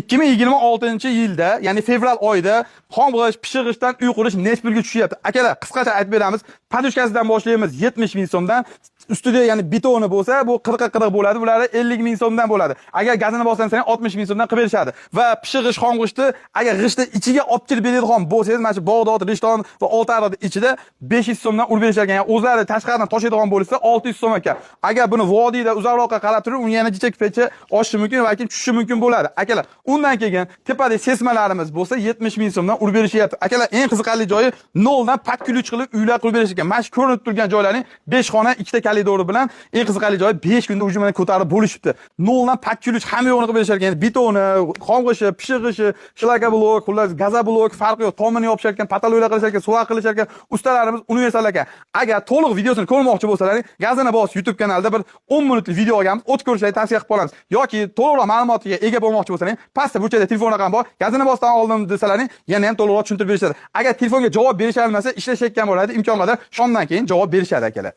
2026-yilda, ya'ni fevral oyida xom g'isht, pishiq g'ishtdan uy qurish nech pulga tushyapti? Akalar, qisqacha aytib beramiz. Подушка sidan boshlaymiz 70 ming so'mdan. Ustida, ya'ni betoni bo'lsa, bu 40 40 bo'ladi, bulari 50 ming so'mdan bo'ladi. Agar gazini bossangiz 60 ming so'mdan qilib berishadi. Va pishiq g'isht, xom g'ishtni agar g'ishtni ichiga olib kelib beradigan bo'lsangiz, mana shu Bag'dod, Rishton va Oltiariqni ichida 500 so'mdan urib berishar ekan. Ya'ni o'zlari tashqaridan toshiydigan bo'lsa, 600 so'm ekan. Agar buni vodiyda uzoqroqqa qarab turib, uni yana jicha pecha oshishi mumkin va keyin tushishi mumkin bo'ladi. Akalar, undan keyin tepadagi sesmalarimiz bo'lsa, 70 ming so'mdan urib berishyapti. Akalar, eng qiziqarli joyi, noldan под ключ qilib uylar qilib berish ekan. Mana shu ko'rinib turgan joylarning 5 xona, ikkita koridori bilan, eng qiziqarli joyi, 5 kunda уже mana ko'tarib bo'lishibdi. Noldan под ключ hamma yo'g'ini qilib berishar ekan. Betoni, xom g'ishi, pishiq g'ishi, шлакоблок, xullas, газоблок, farqi yo'q. Tomini yopishar ekan, потолок lar qilishar ekan, suvoq qilishar ekan. Ustalarimiz universal ekan. Agar to'liq videosini ko'rmoqchi bo'lsalaring, "Gazini bos" YouTube kanalida bir 10 minutlik video olganmiz, o'tib ko'rishlaringni tavsiya qilib qolamiz. Yoki to'liqroq ma'lumotga ega bo'lmoqchi bo'lsalaring, pastda burchakda telefon raqami bor. "Gazini bosdan oldim" desalaring, yana ham to'liqroq tushuntirib berishadi. Agar telefonga javob berisha olmasa, ishlashayotgan bo'ladi, imkon qadar shomdan keyin javob berishadi, akalar.